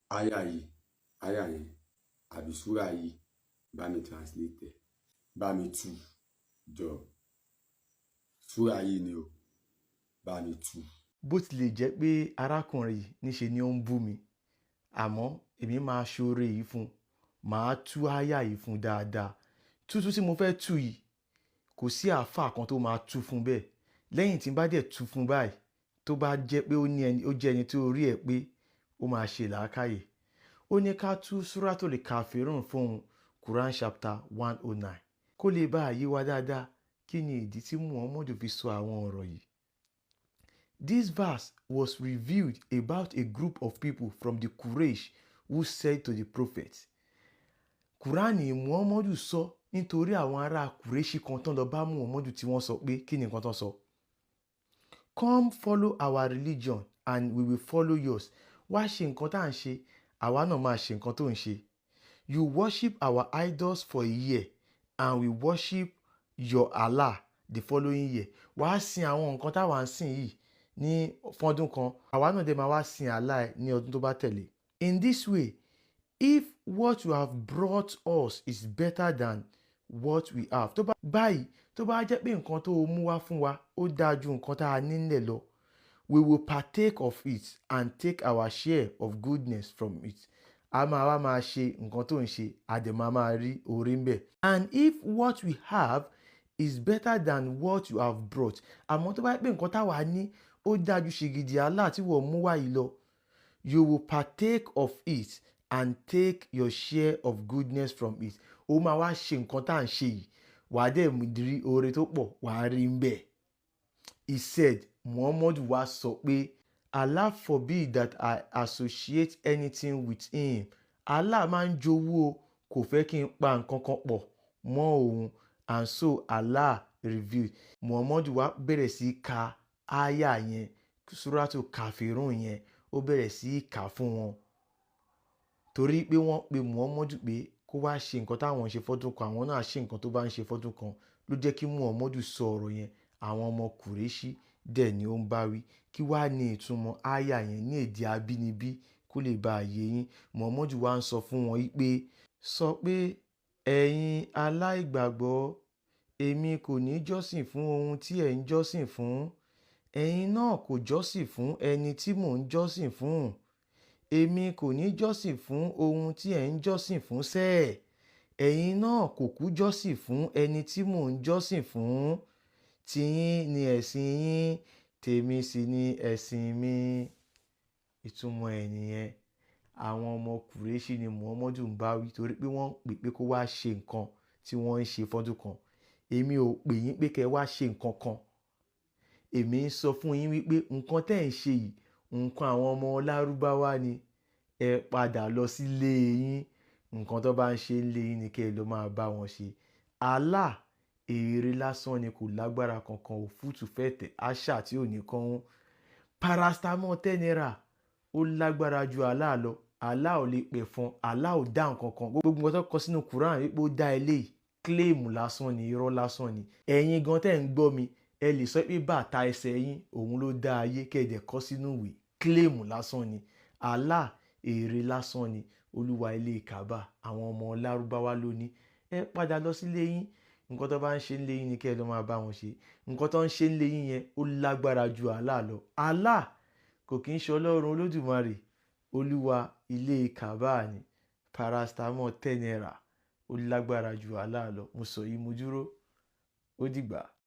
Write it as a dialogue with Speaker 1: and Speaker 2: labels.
Speaker 1: Áyà yìí, áyà yẹn àbí súrà yìí, bá mi translate ẹ̀, bá mi tú jọ. Súrà yìí ni o, bá mi tú.
Speaker 2: Bó tilẹ̀ jẹ́ pé arákùnrin yìí níṣe ni ó ń bú mi, àmọ́ èmi máa ṣoore yìí fún un, màá tú áyà yìí fún un dáadáa. Tútú tí mo fẹ́ tú yìí, kò sí àáfàá kan tó máa tú fún bẹ́ẹ̀. Lẹ́yìn tí n bá dẹ̀ tú fún báyìí, tó bá jẹ́ pé ó ní ẹni, ó jẹ́ ẹni tó rí ẹ̀ pé ó máa ṣe làákàyè. Ó ní ká tú Suratul Kafirun fún un, Quran chapter 109, kó lè bá a yé wa dáadáa kí ni ìdí tí Muhammadu fi sọ àwọn ọ̀rọ̀ yìí. This verse was revealed about a group of people from the Quraysh who said to the prophet. Kùránì Muhammadu sọ nítorí àwọn ará Quraysh kan tán lọ bá Muhammadu tí wọ́n sọ pé, kí ni nǹkan tán sọ? "Come follow our religion and we will follow yours." Wá ṣe nǹkan tá à ń ṣe, àwa náà máa ṣe nǹkan tó ń ṣe. "You worship our idols for a year and we worship your Allah the following year." Wàá sin àwọn nǹkan táwa ń sìn yìí ní fọ́dún kan, àwa náà dẹ̀ máa wá sin Allah ẹ̀ ní ọdún tó bá tẹ̀lé. "In this way, if what you have brought us is better than what we have." Tó bá báyìí, tó bá jẹ́ pé nǹkan tó o mú wá fún wa ó dáa ju nǹkan tá a ní nílẹ̀ lọ, "we will partake of it and take our share of goodness from it." A máa wá máa ṣe nǹkan tó ń ṣe, a dẹ̀ máa máa rí oore ń bẹ̀. "And if what we have is better than what you have brought." Àmọ́ tó bá jẹ́ pé nǹkan táwa ní ó dáa ju ṣìgìdì Allah tí wọ́n mú wá yìí lọ, "you will partake of it and take your share of goodness from it." Ó máa wá ṣe nǹkan tá à ń ṣe yìí, wàá dẹ̀ rí oore tó pọ̀, wàá rí ń bẹ̀. He said, Muhammadu wá sọ pé, "Allah forbid that I associate anything with him." Allah máa ń jowú o, kò fẹ́ kí n pa nǹkan kan pọ̀ mọ́ òun. And so Allah revealed. Muhammadu wá bẹ̀rẹ̀ sí í ka áyà yẹn, Suratu Kafirun yẹn, ó bẹ̀rẹ̀ sí í kà fún wọn. Torí pé wọ́n pe Muhammadu pé kó wá ṣe nǹkan táwọn ń ṣe fọ́dún kan, àwọn náà ṣe nǹkan tó bá ń ṣe fọ́dún kan, ló jẹ́ kí Muhammadu sọ ọ̀rọ̀ yẹn. Àwọn ọmọ Kùrẹ́ṣì dẹ̀ ni ó ń bá wí. Kí wá ní ìtumọ̀ áyà yẹn ní èdè abínibí kó lè bá yé yín? Muhammadu wá ń sọ fún wọn pé, sọ pé, ẹ̀yin aláìgbàgbọ́, èmi kò ní jọ́sìn fún ohun tí ẹ̀ ń jọ́sìn fún. Ẹ̀yin náà kò jọ́sìn fún ẹni tí mò ń jọ́sìn fún. Èmi kò ní jọ́sìn fún ohun tí ẹ̀ ń jọ́sìn fún sẹ́ẹ̀. Ẹ̀yin náà kò kú jọ́sìn fún ẹni tí mò ń jọ́sìn fún. Tiyín ni ẹ̀sìn yín, tèmi sì ni ẹ̀sìn mi. Ìtumọ̀ ẹ̀ nìyẹn. Àwọn ọmọ Kùrẹ́ṣì ni Muhammadu ń bá wí torí pé wọ́n ń pè pé kó wá ṣe nǹkan tí wọ́n ń ṣe fọ́dún kan. Èmi ò pè yín pé kẹ́ wá ṣe nǹkan kan. Èmi ń sọ fún yín wípé nǹkan tẹ́ ẹ̀ ń ṣe yìí, nǹkan àwọn ọmọ Lárúbáwá ni. Ẹ padà lọ sílé yín. Nǹkan tó bá ń ṣe nílé yín ni kí ẹ lọ máa bá wọn ṣe. Allah ère lásán ni, kò lágbára kankan, òfútù fẹ́tẹ̀, àṣà tí ò ní kán. Paracetamol 10 naira ó lágbára ju Allah lọ. Allah ò lè pẹ̀fọn, Allah ò dá nǹkan kan. Gbogbo nǹkan tó kọ sínú Quran wípé ó dá eléyìí, claim lásán ni, irọ́ lásán ni. Ẹ̀yin gan tẹ́ ń gbọ́ mi, ẹ lè sọ pé bàtà ẹsẹ̀ yín òun ló dá ayé, kẹ́ ẹ kọ sínú ìwé. Claim lásán ni. Allah ère lásán ni. Olúwa ilé Kaaba, àwọn ọmọ Lárúbáwá ló ní. Ẹ padà lọ sílé yín. Nǹkan tó bá ń ṣe nílé yín ni kí ẹ lọ máa bá wọn ṣe. Nǹkan tó ń ṣe nílé yín yẹn ó lágbára ju Allah lọ. Allah kò kí ń ṣe Ọlọ́run Olódùmarè, Olúwa ilé Kaaba ni. Paracetamol 10 naira ó lágbára ju Allah lọ. Mo sọ yìí, mo dúró. Ó dìgbà.